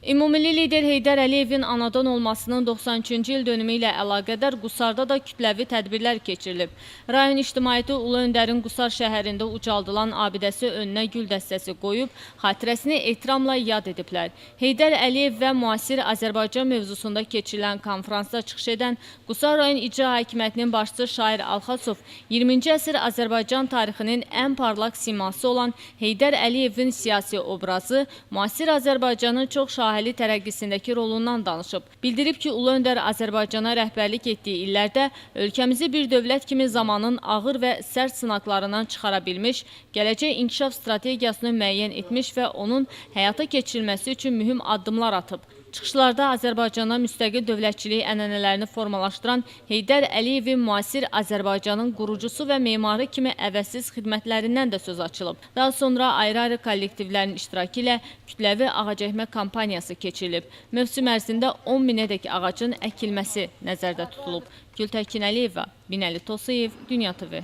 Ümummilli lider Heydər Əliyevin anadan olmasının 93-cü il dönümü ilə əlaqədar Qusarda da kütləvi tədbirlər keçirilib. Rayon ictimaiyyəti Ulu Öndərin Qusar şəhərində ucaldılan abidəsi önünə gül dəstəsi qoyub, xatirəsini ehtiramla yad ediblər. Heydər Əliyev və müasir Azərbaycan mövzusunda keçirilən konfransda çıxış edən Qusar rayon İcra Hakimiyyətinin başçısı Şair Alxasov 20-ci əsr Azərbaycan tarixinin ən parlaq siması olan Heydər Əliyevin siyasi obrazı müasir Azərbaycanın çox sahəli tərəqqisindəki rolundan danışıb. Bildirib ki, Ulu Öndər Azərbaycana rəhbərlik etdiyi illərdə ölkəmizi bir dövlət kimi zamanın ağır və sərt sınaqlarından çıxara bilmiş, gələcək inkişaf strategiyasını müəyyən etmiş və onun həyata keçirilməsi üçün mühüm addımlar atıb. Çıxışlarda Azərbaycana müstəqil dövlətçilik ənənələrini formalaşdıran Heydər Əliyevin müasir Azərbaycanın qurucusu və memarı kimi əvəzsiz xidmətlərindən də söz açılıb. Daha sonra ayrı-ayrı kollektivlərin iştirakı ilə kütləvi ağac əkmə kampaniyası keçirilib. Mövsüm ərzində 10 minədək ağacın əkilməsi nəzərdə tutulub. Gültəkin Əliyeva, Binəli Tosuyev, Dünya TV.